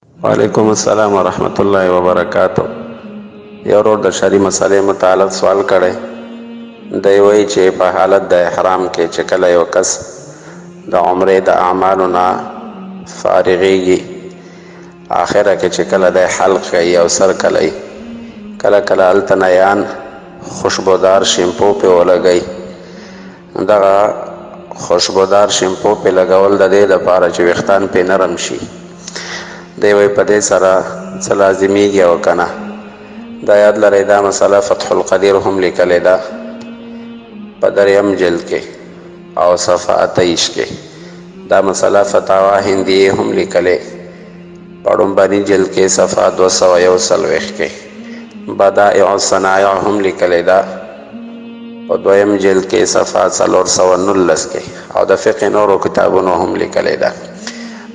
وعلیکم السلام ورحمت الله وبرکاتو. یو ورور د شرعي مسئلې متعلق سوال کړی دی، وایي چې په حالت د احرام کې چې کله یو کس د عمرې د اعمالو نه فارغېږي، آخره کې چې کله دی حلق کوي او سر کلوي، کله کله هلته نیان خوشبودار شیمپو پې ولګوي. دغه خوشبودار شیمپو پې لګول د دې دپاره چې ویښتان پې نرم شي، دی وایي په دې سره څه لازمیږي او که نه؟ دا یاد لرئ، دا مسله فتح القدیر هم لیکلې ده په دریم جلد کې او صفحه 28 کې. دا مسله فتاوا هندیه هم لیکلې په ړومبني جلد کې صفحه 241 کې. بدائع الصنایع هم لیکلې ده په دویم جلد کې صفحه 419 کې، او د فقه نورو کتابونو هم لیکلې ده.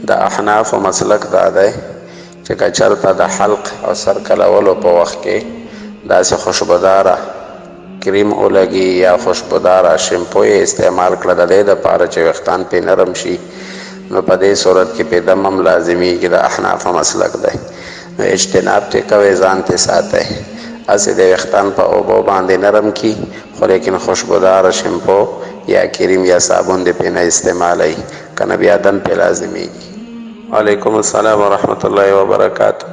د احنافو مسلک دا دی چې که چېرته د حلق او سر کلولو په وخت کې داسې خوشبوداره کریم ولګي یا خوشبوداره شیمپو یې استعمال کړه د دې دپاره چې ویښتان پې نرم شي، نو په دې صورت کې پې دم هم لازمیږي. د احنافو مسلک دی. نو اجتناب ترې کوئ، ځان ترې ساتئ. هسې د ویښتان په اوبو باندې نرم کي، خو لیکن خوشبوداره شیمپو یا کریم یا صابون دې پې نه استعمالوي، که نه بیا دم پې لازمیږي. وعلیکم السلام ورحمت الله وبرکاتو.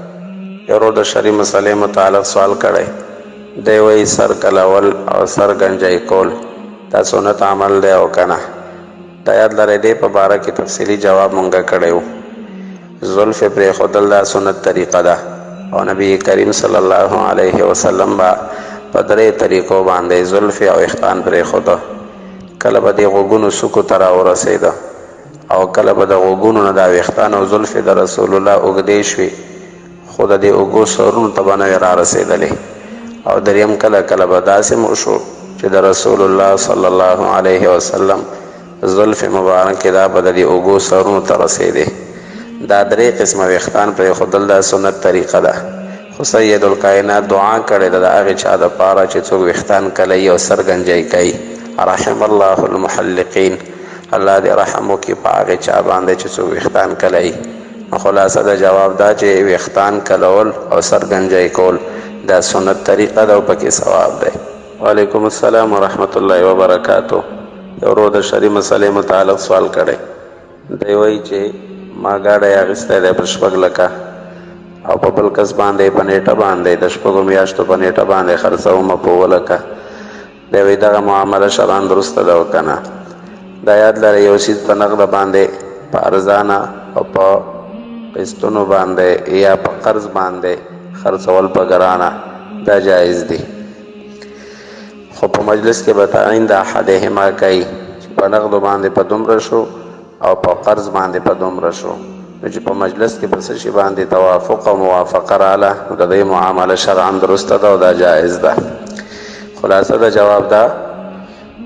یو ورور د شرعي مسئلې متعلق سوال کړی دی، وایي سر کلول او سر ګنجی کول دا سنت عمل دی او که نه؟ دا یاد لرئ، دې په باره کې تفصیلي جواب مونږ کړی و. زلفې پرېښودل دا سنت طریقه ده، او نبی کریم صلی الله علیه وسلم به په درې طریقو باندې زلفې او ویښتان پرېښوده. کله به دې غوږونو سکو ته راورسېده، او کله به د غوږونو نه دا ویښتان او زلفې د رسول الله اوږدې شوې، خو د دې اوږو سرونو ته به نه وې رارسېدلې. او دریم، کله کله به داسې هم وشو چې د رسول الله صلی الله علیه وسلم زلفې مبارکې دا به د دې اوږو سرونو ته رسېدې. دا درې قسمه ویښتان پرېښودل دا سنت طریقه ده، خو سید الکائنات دعا کړې ده د هغې چا دپاره چې څوک ویښتان کلوي او سر ګنجی کوي. رحم الله المحلقین، الله دې رحم وکړي په هغې چا باندې چې څوک ویښتان کلوي. نو خلاصه د جواب دا چې ویښتان کلول او سر ګنجی کول دا سنت طریقه ده او پکې ثواب دی. وعلیکم السلام ورحمت الله وبرکاتو. یو ورور د شرعي مسئلې متعلق سوال کړی دی، وایي چې ما ګاډی اخیستی دی په 6 لکه، او په بل کس باندې په نیټه باندې د 6 میاشتو په نیټه باندې خرڅوم په 7 لکه. دی وایي دغه معامله شرعاً درسته ده او که نه؟ دا یاد لرئ، یو څیز په نغده باندې په ارزانه او په قسطونو باندې یا په قرض باندې خرڅول په ګرانه دا جایز دي، خو په مجلس کې به تعین د احدهما کوي چې په نغدو باندې په دومره شو او په قرض باندې په دومره شو. نو چې په مجلس کې په څه شي باندې توافق او موافقه راله، نو د دې معامله شرعاً درسته ده او دا جایز ده. خلاصه د جواب دا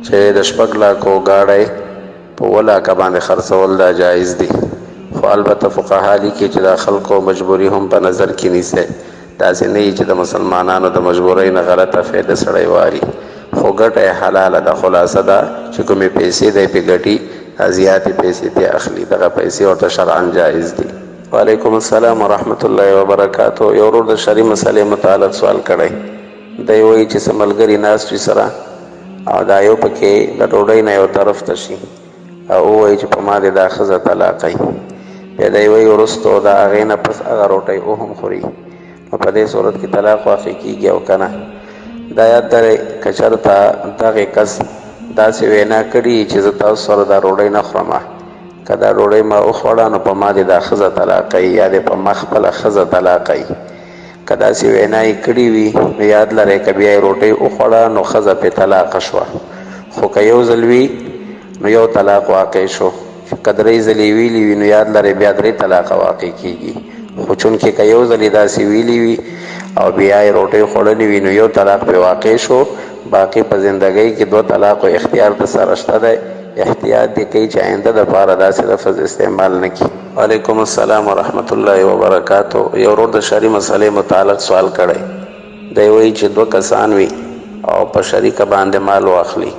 چې د 6 لاکو ګاډی په 7 لاکه باندې خرڅول دا جایز دي، خو البته فقها لیکي چې دا خلکو مجبوري هم په نظر کې نیسي، داسې نه وي چې د مسلمانانو د مجبورۍ نه غلطه فایده سړی واري، خو ګټه یې حلاله ده. خلاصه ده چې کومې پیسې دی پې ګټي، زیاتې پیسې ترې اخلي، دغه پیسې ورته شرعاً جایز دي. وعلیکم السلام ورحمت الله وبرکاتو. یو ورور د شرعي مسئلې متعلق سوال کړی دی، وایي چې څه ملګري ناست وي سره، او دا یو پکې د ډوډۍ نه یو طرف ته شي او ووایي چې په ما دې دا ښځه طلاقوي، بیا دی وایي وروستو د هغې نه پس هغه روټۍ هم خوري، نو په دې صورت کې طلاق واقع کېږي او که نه؟ دا یاد لرئ، که چېرته دغې کس داسې وینا کړي چې زه تاسو سره دا ډوډۍ نه خورم، که دا ډوډۍ ما وخوړه نو په ما دې دا ښځه طلاقوي یا دې په ما خپله ښځه طلاقوي، که داسې وینا یې کړې وي نو یاد لرئ که بیا یې روټۍ وخوړه نو ښځه پرې طلاقه شوه. خو که یو ځل وي نو یو طلاق واقع شو، که درې ځلې ویلي وي نو یاد لرئ بیا درې طلاقه واقع کېږي. خو چونکې که یو ځل یې داسې ویلي وي او بیا یې روټۍ خوړلې وي نو یو طلاق پرې واقع شو، باقي په زندګۍ کې 2 طلاقو اختیار ته سره شته دی. احتیاط دې کوي چې آینده دپاره داسې لفظ استعمال نه کړي. وعلیکم السلام ورحمت الله وبرکاتو. یو ورور د شرعي مسئلې متعلق سوال کړی دی، وایي چې 2 کسان وي او په شریکه باندې مال واخلي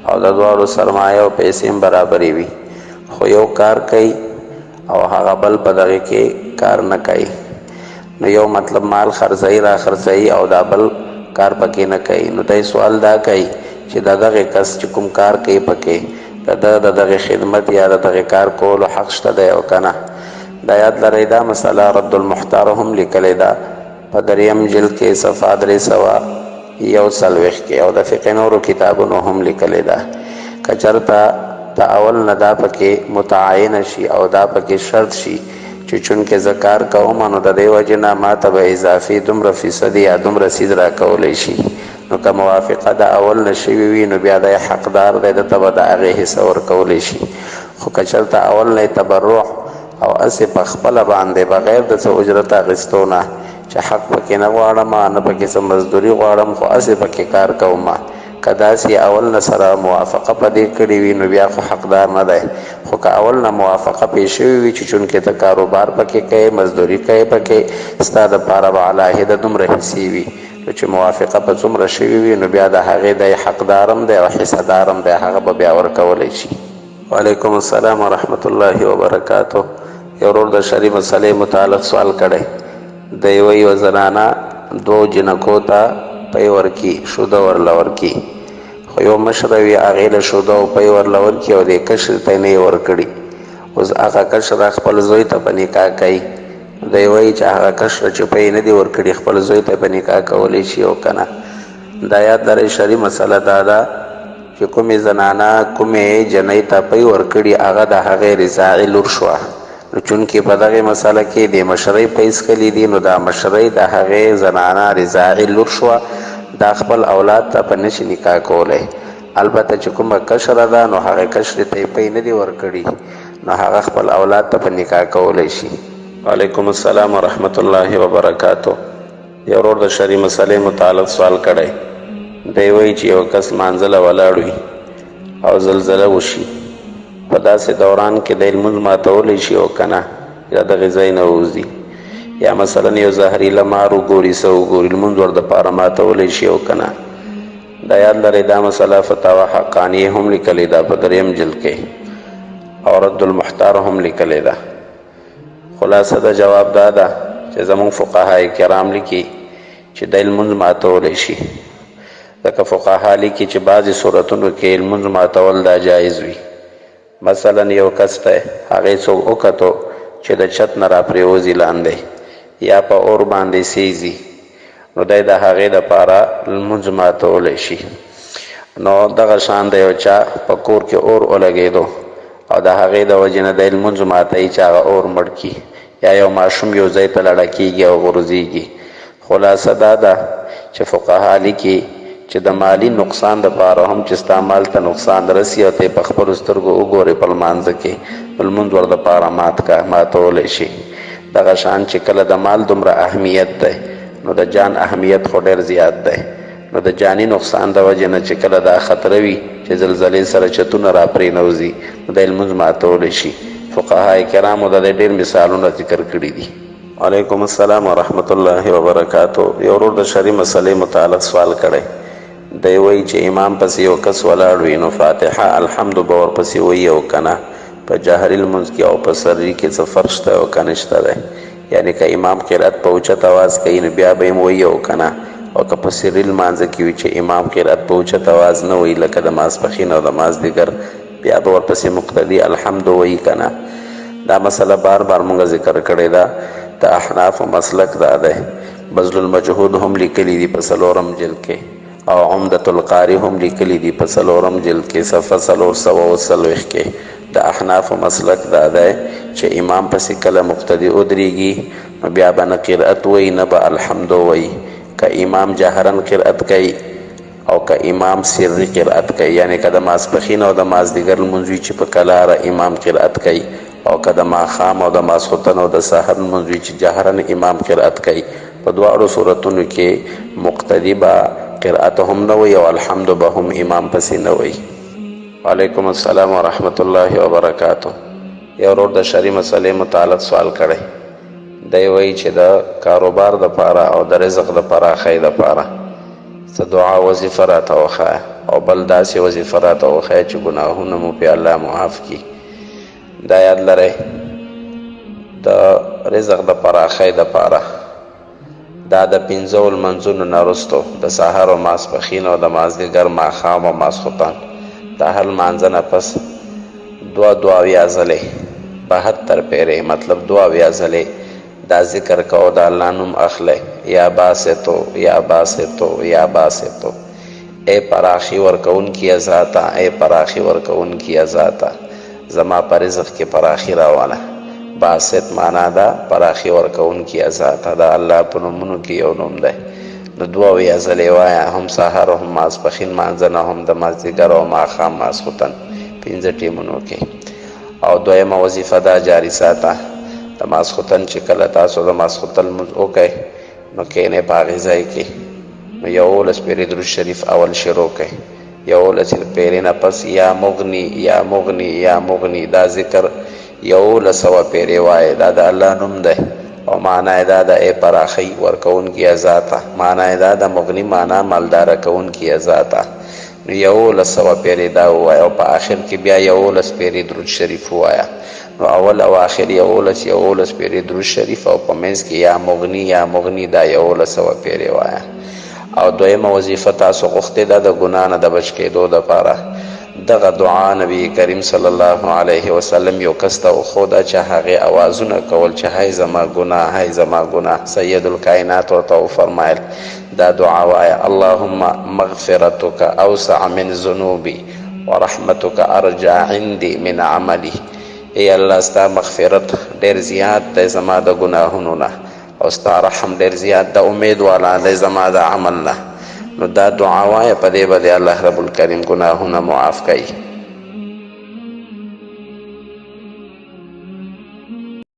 او د دواړو سرمایه او پیسې هم برابرې وي، خو یو کار کوي او هغه بل په دغې کې کار نه کوي. نو یو مطلب مال خرڅوي را خرڅوي او دا بل کار پکې نه کوي. نو دی سوال دا کوي چې د دغه کس چې کوم کار کوي پکې د ده د دغې خدمت یا د دغې کار کولو حق شته دی او که نه؟ دا یاد لرئ دا مسله رد المحتار هم لیکلې ده په دریم جلد کې صفحه 341 کې، او د فقې نورو کتابونو هم لیکلې ده. که چېرته د اول نه دا پکې متعینه شي او دا پکې شرط شي چې چونکې زه کار کوم نو د دې وجې نه ما ته به اضافي دومره فیصدي یا دومره څیز راکولی شي، نو که موافقه د اول نه شوي وي نو بیا دی حقدار دی، ده ته به د هغې حصه ورکولی شي. خو که چېرته اول نه تبرع او هسې په خپله باندې بغیر د څه اجرت اخیستو نه چې حق پکې نه غواړم، نه پکې څه مزدوري غواړم، خو هسې پکې کار کوم، که داسې اول نه سره موافقه په دې کړې وي نو بیا خو حقدار نه دی. خو که اول نه موافقه پې شوې وي چې چونکې ته کاروبار پکې کوې، مزدوري کوې پکې، ستا دپاره به علاحده دومره حصې وي، نو چې موافقه په څومره شوې وي نو بیا د هغې دی حقدار هم دی او حصه دار هم دی، هغه به بیا ورکولی شي. وعلیکم السلام ورحمت الله وبرکاته. یو ورور د شرعي مسئلې متعلق سوال کړی دی، وایي یوه زنانه دوو جینکو ته پی ورکي، شوده ورله ورکي، خو یو مشره وي هغې له شوده او پی ورله ورکي او دې کشرې ته یې نه یې ورکړي. اوس هغه کشره خپل زوی ته په نکاح کوي، دی وایي چې هغه کشره چې پی نه دي ورکړي خپل زوی ته په نکاح کولی شي او که نه؟ دا یاد لرئ شرعي مسله دا ده چې کومې زنانه کومې جنۍ ته پی ورکړي هغه د هغې رضاعي لور شوه، نو چونکې په دغې مسله کې د مشرۍ پی څښلي دي نو دا مشرۍ د هغې زنانه رضاعي لور شوه، دا خپل اولاد ته په نشي نکاح کولی. البته چې کومه کشره ده نو هغې کشرې ته یې پی نه دي ورکړي نو هغه خپل اولاد ته په نکاح کولی شي. وعلیکم السلام ورحمت الله وبرکاته. یو ورور د شرعي مسئلې متعلق سوال کړی دی، وایي چې یو کس لمانځه له ولاړ وي او زلزله وشي، په داسې دوران کې دی لمونځ ماتولی شي او که نه، یا دغې ځای نه ووځي، یا مثلا یو زهریله مار وګوري څه وګوري لمونځ ور دپاره ماتولی شي او که نه؟ دا یاد لرئ دا مسله فتاوا حقانیې هم لیکلې ده په دریم جلد کې، او رد المحتار هم لیکلې ده. خلاصه د جواب دا ده چې زموږ فقهای کرام لیکي چې دی لمونځ ماتولی شي، ځکه فقها لیکي چې بعضې صورتونو کې لمونځ ماتول دا جایز وي. مثلا یو کس دی هغې څوک وکتو چې د چت نه راپرېوځي لاندې یا په اور باندې سیزي، نو دی د هغې دپاره لمونځ ماتولی شي. نو دغه شان د یو چا په کور کې اور ولګېدو او د هغې د وجې نه دی لمونځ ماتوي چې هغه اور مړ کړي، یا یو ماشوم یو ځای ته لړه کېږي او غورځېږي. خلاصه دا ده چې فقها لیکي چې د مالي نقصان دپاره هم چې ستا مال ته نقصان رسي او ته یې په خپلو سترګو وګورې په لمانځه کې، نو لمونځ ور دپاره ماتولی شي. دغه شان چې کله د مال دومره اهمیت دی نو د جان اهمیت خو ډېر زیات دی، نو د جاني نقصان د وجې نه چې کله دا خطره وي چې زلزلې سره چتونه راپرېنوځي نو دی لمونځ ماتولی شي. فقهای کرامو د دې ډېر مثالونه ذکر کړي دي. وعلیکم السلام ورحمت الله وبرکاته. یو ورور د شرعي مسئلې متعلق سوال کړی دی، وایي چې امام پسې یو کس ولاړ وي نو فاتحه الحمد به ورپسې وایي او که نه؟ په جهري لمونځ کې او په سري کې څه فرق شته او که نشته دی؟ یعنې که امام قرأت په اوچت اواز کوي نو بیا به یې هم وایي او که نه؟ او که په سري لمانځه کې وي چې امام قرأت په اوچت اواز نه وایي لکه د ماسپښین او د مازدیګر، بیا به ورپسې مقتدي الحمد وایي که نه؟ دا مسله بار بار مونږ ذکر کړې ده. د احنافو مسلک دا دی، بذل المجهود هم لیکلي دي په څلورم جلد کې، او عمدة القاري هم لیکلي دي په څلورم جلد کې صفحه 340 کې. د احنافو مسلک دا دی چې امام پسې کله مقتدي ودرېږي نو بیا به نه قرأت وایي نه به الحمد وایي. که امام جهرا قرأت کوي او که امام سري قرأت کوي، یعنې که د ماسپښین او د مازدیګر لمونځ وي چې په کلاره امام قرأت کوي، او که د ماښام او د ماسخوتن او د سحر لمونځ وي چې جهرا امام قرأت کوي، په دواړو صورتونو کې مقتدي به قرأت هم نه وایي او الحمد به هم امام پسې نه وایي. وعلیکم السلام ورحمت الله وبرکاته. یو ورور د شرعي مسئلې متعلق سوال کړی دی، وایي چې د کاروبار دپاره او د رزق د پراخۍ دپاره څه دعا وظیفه راته وښایه، او بل داسې وظیفه راته وښایه چې ګناهونه مو پې الله معاف کړي. دا یاد لرئ د د رزق د پراخۍ دپاره دا د پنځو لمونځونو نه وروسته د سهار او ماسپښین او د مازدیګر، ماښام او ماسخوتن د هر لمانځه نه پس دوه دوه اویا ځلې، 72 پیرې، مطلب 72 ځلې دا ذکر کوه، د الله نوم اخلی، یا باسطو، یا باسطو، یا باسطو، ای پراخي ورکوونکیه ذاته، ای پراخي ورکوونکیه ذاته، زما په رزق کې پراخي راوله. باسط معنا ده پراخي ورکوونکیه ذاته، د الله په نومونو کې یو نوم دی. نو 72 ځلې وایه، هم سهار هم ماسپښین مانځه نه، هم د مازدیګر او ماښام ماسخوتن 5 ټیمونو کې. او دویمه وظیفه دا جاري ساته، د ماسخوتن چې کله تاسو د ماسخوتن لمونځ وکئ نو کښېنئ په هغې ځای کې، نو 11 پیرې درود شریف اول شروع کئ، 11 پیرې نه پس یا مغني، یا مغني، یا مغني، دا ذکر 1100 پیرې وایې. دا د الله نوم دی او معنا یې دا ده ای پراخۍ ورکوونکیه ذاته، معنا یې دا ده مغني معنا مالداره کوونکیه ذاته. نو 1100 پیرې دا ووایه او په آخر کې بیا 11 پیرې درود شریف ووایه. نو اول او آخر 11 11 پیرې درود شریف او په منځ کې یا مغني، یا مغني، دا 1100 پیرې وایه. او دویمه وظیفه تاسو غوښتې ده د ګناه نه د بچ کېدو دپاره، دغه دعا نبی کریم صلی الله علیه وسلم یو کس ته وښوده چې هغې اوازونه کول چې های زما ګناه، های زما ګناه. سید الکائنات ورته وفرمایل دا دعا وایه، اللهم مغفرتک اوسع من ذنوبي ورحمتک ارجا عندي من عملي. ای الله ستا مغفرت ډېر زیات دی زما د ګناهونو نه، او ستا رحم ډېر زیات د امید والا دی زما د عمل نه. نو دا دعا وایه، په دې به دې الله رب الکریم ګناهونه معاف کوي.